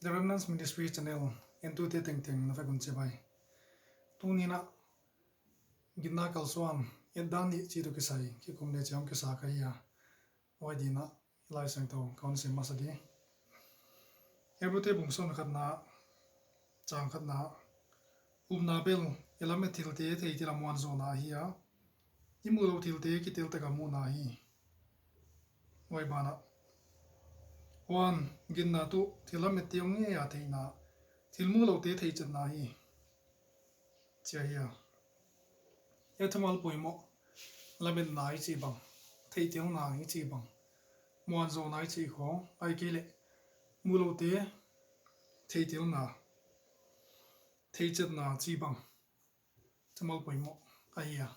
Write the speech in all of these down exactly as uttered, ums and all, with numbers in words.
The Remnants Ministry Channel entute tengteng na vek un chibai. Tuni'n ah ginna kalsuan etdan nih chih toh kisai kikum leh chiang kisa ka hi a. Huai dingin ah Laisiangthou ka hon sim masa di. Hebrute bung sawm khatna, chang khatna. Upna bel i lamet thilte theitel a muanzawhna ahi a, i muhlouh thilte kitel tak a muhna hi. Huai banah, huan ginna tuh thil lamet te ngei a theihna, thil muhlouhte theichetna hi, chi ahi a. Hiai thumal poimoh, lametna i chih bang, theihtelna i chih bang, muanzawhna i chih khong, ahihkeileh muhlouhte theihtelna, theichetna chih bang, thumal poimoh ahi a.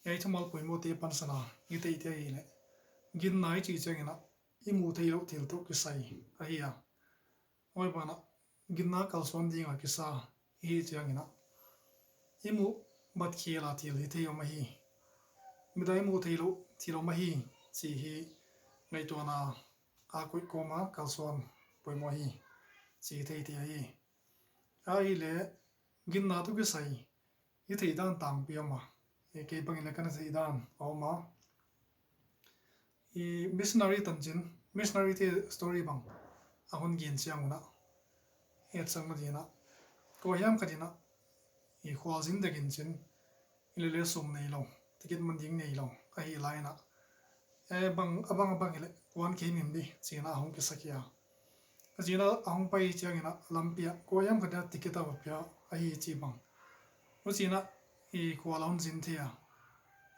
Hiai thumal poimohte pansan a i theihte ahihleh, ginna i chih chiangin ah i muh theihlouh thil toh kisai ahi a. Huai banah, ginna kalsuan ding a kisa i hih chiangin ah, i muh bat khel a thil hithei om ahi, midang i muh theihlouh thil om ahi, chih hi ngaihtuahna a koih kawm a kalsuan poimoh hi, chih theite ahi. Ahihleh, ginna toh kisai i theihdan tangpi om a, e, kei bangin leng ka na theihdan a om a. I missionary tanchin, missionary te story bang a hon gen chiang un ah, etsakna dingin ah, kuahiam khat in ah, i khualzin dek in chin, i lele sum neilou, ticket man ding neilou ahih laiin ah, e, bang, a bang a bang hileh kuan kei ning di, chi'n ah a hong kisa khia. Huchiin ah a hong pai chiangin ah lampi ah kuahiam khat in ah ticket a va pia ahi chih bang. Huchiin ah i khual a hon zin thei a.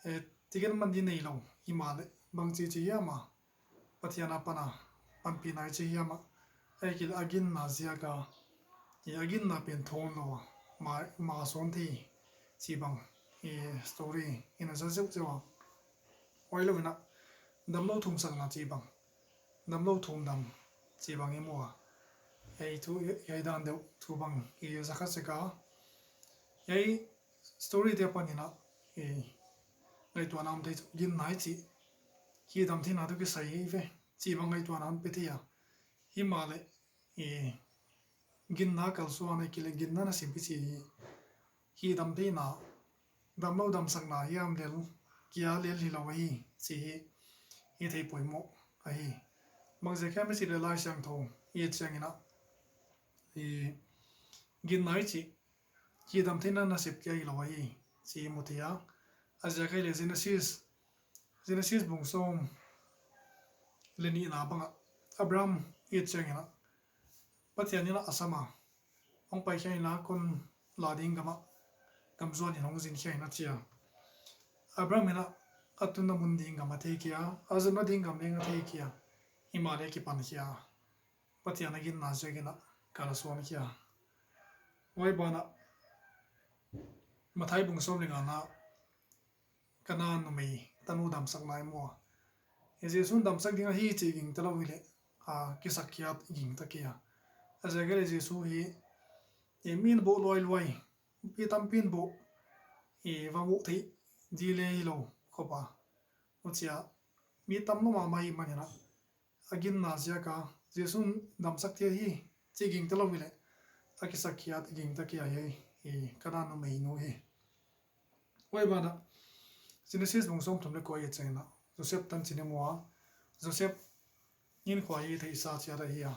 E, ticket man di neilou himahleh, bangchi chi hiam a, Pathian apan a panpihna i chi hiam a, ahihkeileh a ginna ziak a, i a ginna pen thawn lou a, ma, ma sawn thei chih bang, i story in a za zeuhzeuh a. Huailou in ah, damlou thumsakna chih bang, damlou thumdam chih bang i mu a. Hiai thu, hiai dan deuh thu bang i za kha sek a. Hiai story te apan in ah, e, ngaihtuahna om thei chu, ginna i chih, hih damtheihna toh kisai hi ve, chih bang ngaihtuahna hon pe thei a. Himahleh, e, ginna kalsuan ahihkeileh ginna nasep i chih hi, hih damtheihna, damlou damsakna hiam lel, kia lel hilou ahi, chih hi i thei poimoh ahi. Bangziak hiam i chih leh Laisiangthou i et chiangin ah, i ginna i chih, hih damtheihna nasep kia hilou ahi, chih i mu thei a. A ziak ahihleh Genesis, Genesis bung sawm leh nihna bang ah, Abraham i et chiangin ah, Pathian in ah a sam a, hong pai khia in ah kon la ding gam ah, gam zuan in hong zin khia in a chi a. Abraham in ah a tunna mun ding gam a thei kei a, a zonna ding gam leng a thei kei a, himahleh a kipan khia. Pathian a ginna ziakin ah kalsuan khia. Huai banah, Matthai bung sawm leh ngana, Kanaan numei tanu damsakna i mu a. Jesu'n damsak ding ahi chih gingta lou hileh, a, kisakkhiat gingta kei a. A ziak ahihleh Jesu hi, e, mi'n boh luailuai, mi tampi'n boh, e, va muh theih di leng hilou khop a. Huchia, mi tam lou mahmah ahihmanin ah, a ginna ziak a, Jesu'n damsak thei ahi chih gingta lou hileh, a kisakkhiat gingta kei a, hiai, e, Kanaan numeinu hi. Huai banah, Genesis bung sawmthum leh kua i et chiangin ah, Joseph tanchin i mu a. Joseph hinkhua hi theihsa chiat ahi a.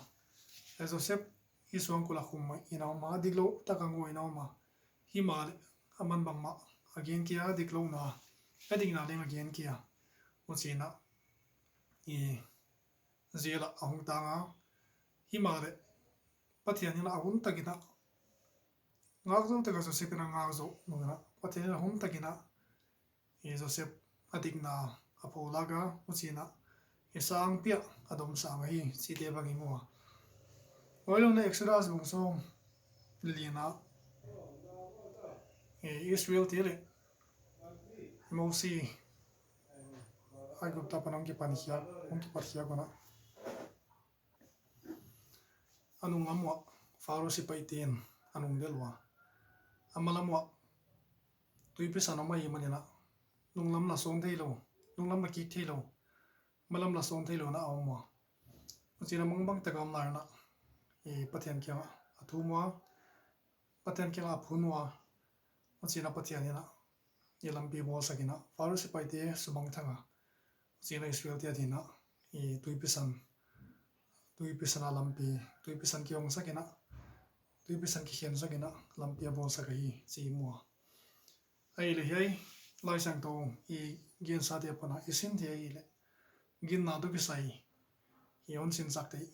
E, Joseph hi suangkul a khum in a om a, diklou tak a ngou in a om a. Himahleh, aman bangmah a gen kei a, diklouhna, a dikna leng a gen kei a. Huchiin ah, i, jail ah a hong tang a. Himahleh, Pathian in ah a hun takin ah, ngakzou tak a Joseph in a ngakzouh nungin ah, Pathian in a hun takin ah, i, Joseph a dikna a pholak a, huchiin ah, i, sangpi ah a domsang ahi chihte bang i mu a. Huailou in ah Exodus bung sawm leh lina, i, Israelte leh Mosi Aigupta apan hong kipan khiak, hong kipat khiak un ah, a nunglam uah Pharaoh sipaiten a nungdelh ua. A malam uah tuipi san om ahihmanin ah, nunglam la sawn theilou, nunglam la kik theilou, malam la sawn theilou in ah a om ua. Huchiin ah mangbang tak a om lai in ah, i Pathian kiangah a thum ua, Pathian kiangah a phun ua, huchiin a Pathian in a i lampi bawlsak in a, Pharisee paite sumangthang a, huchiin a Israelte adin a i tuipi san, tuipi san a lampi, tuipi san kihongsak in a, tuipi san kikhensak in a lampi a bawlsak ahi chih i mu a. Ahihleh hiai Laisiangthou i gensate apan a i sim thei ahihleh, ginna toh kisai i hon sinsak theih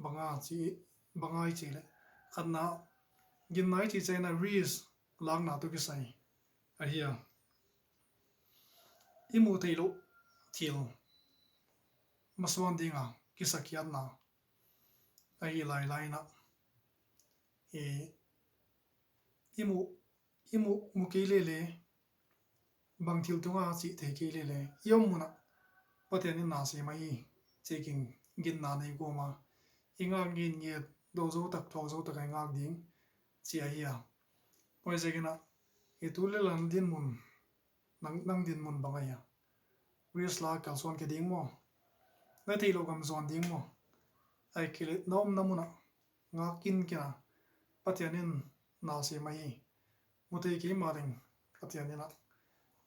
bang a chi, bang ahia chih leh, khatna, ginna i chih chiangin a risk lakna toh kisai ahi a. I muh theihlouh thil masuan ding a kisakhiatna ahi lailai in a, i, i muh, i muh, mu kei leh leh, bang thil tung a chih thei kei leh leh, i om mun ah Pathian in na sem ahi chih ginna nei kawm a, i ngak ngitnget, dou zou tak, thuak zou tak a i ngak ding chih ahi a. Huaiziakin a, i tu leh la na dinmun, nang, nang dinmun bang ahia? Risk la kalsuan khe ding maw? Na theihlouh gam zuan ding maw? Ahihkeileh na omna mun ah ngak kinkin a, Pathian in na sem ahi, mu thei kei mahleng Pathian in a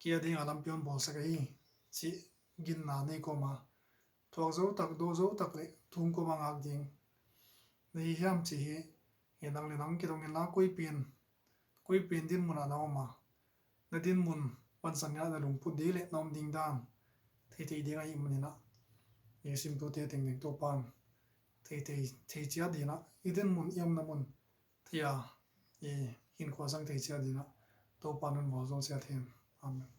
kei ading a lampi hon bawlsak ahi chih ginna nei kawm a, thuak zou tak, dou zou tak leh thum kawm a ngak ding na hi hiam chih hi, nang leh nang kidong inla, koi pen, koi pen dinmun ah na om a, na dinmun pansan in a na lungput di leh na om ding dan theithei ding ahihmanin a, i simtute tengteng Toupan theithei, thei chiat dingin a, i dinmun, i omna mun thei a, i hinkhua zang thei chiat dingin a, Toupan hon vualzawl chiat hen. Amen.